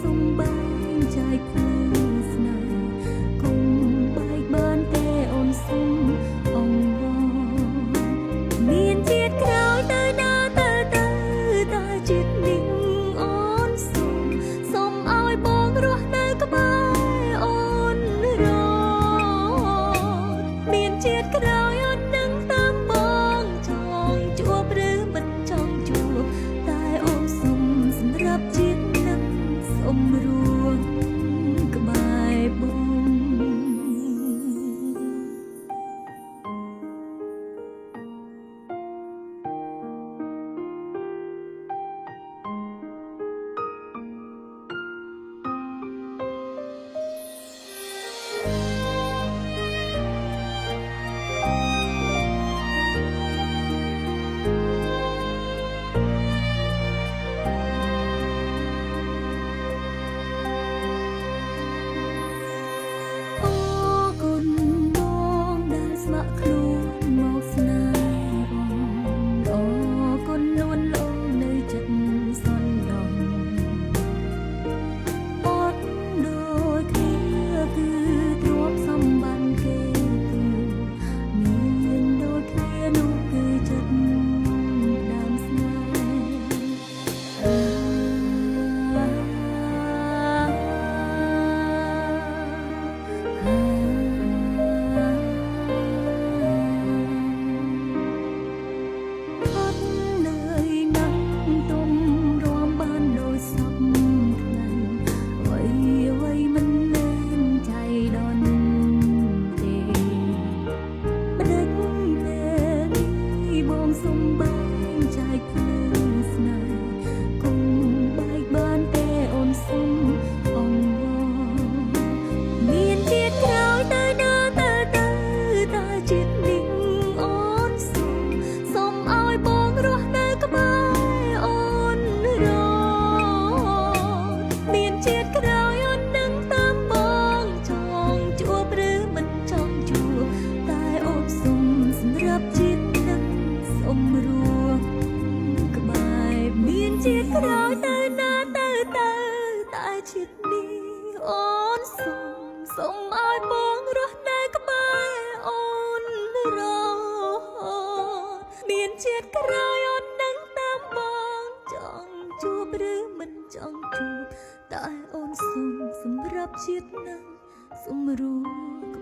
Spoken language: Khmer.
សុំបែងចែកភ្លើងស្នេហ៍កុំបែកបានទេអូនសុំអងវមានជាតិក្រោយទៅណាទៅទៅតែជាតិនេះអូនសុំសុំឲ្យបងរស់នៅក្បែរអូនរត់មានជាតិក្រោយអូននឹងតាមបងចង់ជួបឬមិនចង់ជួបតែអូនសុំសម្រាប់ជាតិនឹងសុំរួងក្បែរបង អរគុណបងដែលស្ម័គ្រខ្លួនមកស្នេហ៍អូនអរគុណលួនលងនៅចិត្តសន្ដងអត់ដូចគ្នាគឺទ្រព្យសម្បត្តិគេគឺមានដូចគ្នានោះគឺចិត្តដើមស្នេហ៍ អត់នឿយណាស់ទុំរំបានដូចសពថ្ងៃអ្វីអ្វីមិនមែនចៃដន្យទេម្ដេចពេលនេះបងសុំបែងចែកភ្លើងស្នេហ៍កុំបែកបានទេអូនសុំអងវមានជាតិក្រោយទៅណាទៅទៅតែជាតិនេះអូនសុំ សូមឲ្យបងរស់នៅក្បែរអូនរត់មានជាតិក្រោយអូននឹងតាមបងចង់ជួបឬមិនចង់ជួបតែអូនសុំសម្រាប់ជាតិនឹងសុំរួងក្បែរមានជាតិក្រោយទៅណាទៅទៅតែជាតិនេះអូនសុំសុំឲ្យបងរស់នៅក្បែរអូនរត់មានជាតិក្រោយអូននឹងតាមបងចង់ជួបឬមិនចង់ជួបតែអូនសុំសម្រាប់ជាតិនឹងសុំរួង